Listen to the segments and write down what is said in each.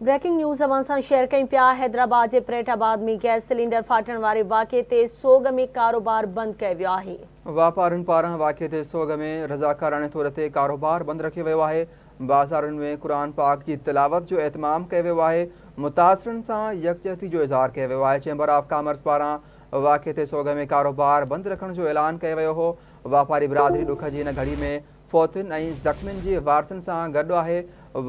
Breaking news अवां सां share कयूं पिया। हैदराबाद जे प्रेट आबाद में गैस सिलेंडर फाटण वारे वाक़े ते सोग में कारोबार बंद कयो वियो आहे। वापारियुनि पारां वाक़े ते सोग में रज़ाकाराणे तौर ते कारोबार बंद रखियो वियो आहे। बाज़ारुनि में कुरान पाक जी तिलावत जो एहतमाम कयो वियो आहे। मुतासिरनि सां यकजहती जो इज़हार कयो वियो आहे। चेंबर ऑफ कॉमर्स पारां वाक़े ते सोग में कारोबार बंद रखण जो ऐलान कयो वियो हो। वापारी बिरादरी ॾुख जी हिन घड़ी में फौतियुनि ऐं ज़ख़्मियुनि जे वारसनि सां गॾु आहे।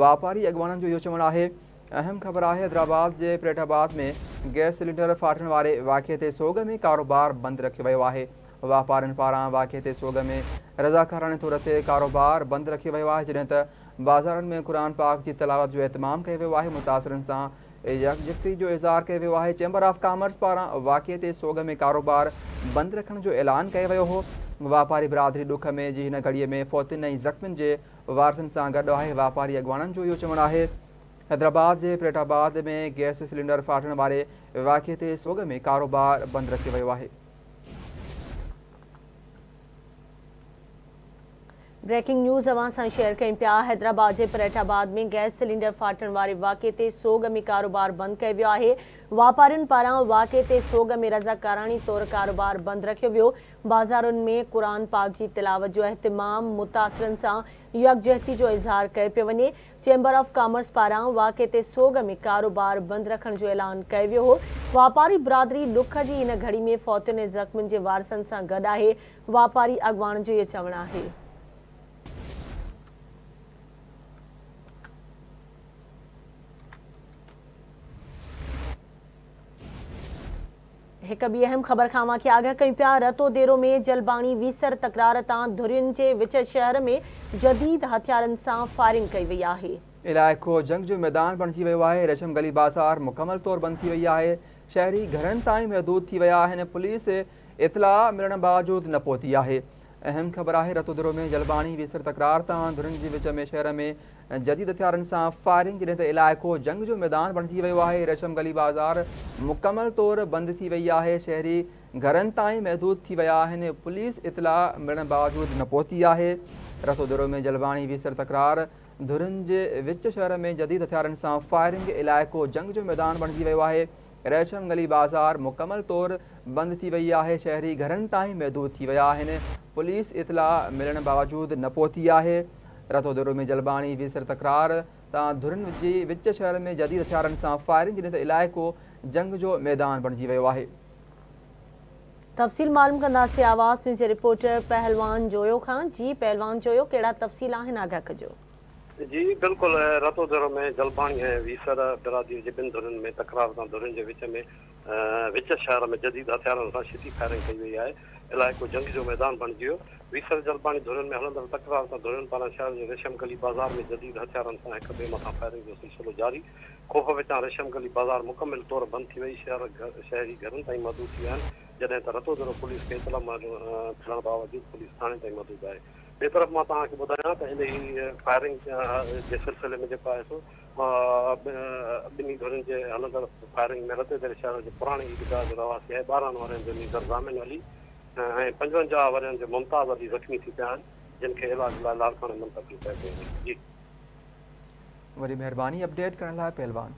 वापारी अॻवाणनि जो इहो चवणु आहे। अहम ख़बर आहे, हैदराबाद जे प्रेटाबाद में गैस सिलेंडर फाटण वारे वाक़े ते सोग में कारोबार बंद रखियो वियो आहे। वापारियुनि पारां वाक़े ते सोग में रज़ाकाराणे तौर ते कारोबार बंद रखियो वियो आहे, जॾहिं त बाज़ारुनि में कुरान पाक जी तिलावत जो एहतमाम कयो वियो आहे। मुतासिरनि सां यकजहती जो इज़हार कयो वियो आहे। चेंबर ऑफ कॉमर्स पारां वाक़े ते सोग में कारोबार बंद रखण जो ऐलान कयो वियो हो। वापारी बिरादरी ॾुख में जी हिन घड़ीअ में फौतियुनि ऐं ज़ख़्मियुनि जे वारसनि सां गॾु आहे। वापारी अॻवाणनि जो इहो चवणु आहे। हैदराबाद जे प्रेटाबाद में गैस सिलेंडर फाटण वारे वाक़े ते सोग में कारोबार बंद रखियो वियो आहे। ब्रेकिंग न्यूज़ अवां सां शेयर कयूं पिया। हैदराबाद जे प्रेटाबाद में गैस सिलेंडर फाटण वारे वाक़े ते सोग में कारोबार बंद कयो वियो आहे। वापारियुनि पारां वाक़े ते सोग में रज़ाकाराणी तौर कारोबार बंद रखियो वियो। बाज़ारुनि में कुरान पाक जी तिलावत जो एहतमाम मुतासिरनि सां यकजहती जो इज़हार कयो पियो वञे। चेंबर ऑफ कॉमर्स पारां वाक़े ते सोग में कारोबार बंद रखण जो ऐलान कयो वियो हो। वापारी बिरादरी ॾुख जी हिन घड़ी में फौतियुनि ऐं ज़ख़्मियुनि जे वारसनि सां गॾु आहे। वापारी अॻवाणनि जो इहो चवणु आहे। एक ॿी अहम ख़बर खां अव्हांखे आगाह कयूं पिया। रतोदेरो में जलबाणी वीसर तकरार तां धुरियुनि जे विच शहर में जदीद हथियारनि सां फायरिंग कई वई आहे। इलाइक़ो जंग जो मैदान बणिजी वियो आहे। रेशम गली बाज़ार मुकमल तौर बंदि थी वई आहे। शहरी घरनि ताईं महदूद थी विया आहिनि। पुलिस इतला मिलण बावजूद न पहुती आहे। अहम ख़बर आहे, रतोदेरो में जलबाणी वीसर तकरार तां धुरियुनि जे विच में शहर में जदीद हथियारनि सां फायरिंग, जॾहिं त इलाइक़ो जंग जो मैदान बणिजी वियो आहे। रेशम गली बाज़ार मुकमल तौर बंदि थी वई आहे। शहरी घरनि ताईं महदूद थी विया आहिनि। पुलिस इतला मिलण बावजूद न पहुती आहे। रतोदेरो में जलबाणी वीसर तकरार धुरियुनि जे विच शहर में जदीद हथियारनि सां फायरिंग, इलाइक़ो जंग जो मैदान बणिजी वियो आहे। रेशम गली बाज़ार मुकमल तौर बंदि थी वई आहे। शहरी घरनि ताईं महदूद थी विया आहिनि। पुलिस इतला मिलण बावजूद न पहुती आहे। रतोदेरो में जलबाणी वीसर तकरार तां धुरियुनि जे विच शहर में जदीद हथियारनि सां फायरिंग, जॾहिं त इलाइक़ो जंग जो मैदान बणिजी वियो आहे। तफ़सील मालूम कंदासीं आवाज़ न्यूज़ जे रिपोर्टर पहलवान जोयो खां। जी पहलवान जोयो, कहिड़ा तफ़सील आहिनि आगाह कजो। जी बिल्कुलु, रतोदेरो में जलबाणी ऐं वीसर बिरादरी जे ॿिनि धुरियुनि में तकरार तां धुरियुनि जे विच में विच शहर में जदीद हथियारनि सां छिटी फायरिंग कई वई आहे। इलाइक़ो जंग जो मैदान बणिजी वियो। वीसर जलबाणी धुरियुनि में हलंदड़ तकरार तां धुरियुनि पारां शहर जे रेशम गली बाज़ार में जदीद हथियारनि सां हिक ॿिए मथां फायरिंग जो सिलसिलो जारी। ख़ौफ़ विचां रेशम गली बाज़ार मुकमिल तौर बंदि थी वई। शहरी घरनि ताईं महदूद थी विया आहिनि, जॾहिं त रतोदेरो पुलिस खे इतला मिलण बावजूद पुलिस थाणे ताईं महदूद आहे। ॿिए तरफ़ मां तव्हांखे ॿुधायां त इन ई फायरिंग जे सिलसिले में जेको आहे सो ॿिन्ही धुरियुनि जे हलंदड़ फायरिंग में रतोदेरो शहर जे पुराणे ईदगाह जो रवासी आहे 12 वरनि जो नींदर ज़ामिन अली ऐं 55 वरनि जो मुमताज़ अली ज़ख़्मी थी पिया आहिनि, जिन खे इलाज लाइ लाड़काणे मुंतकिल कयो पियो वञे। जी वरी महिरबानी अपडेट करण लाइ पहलवान।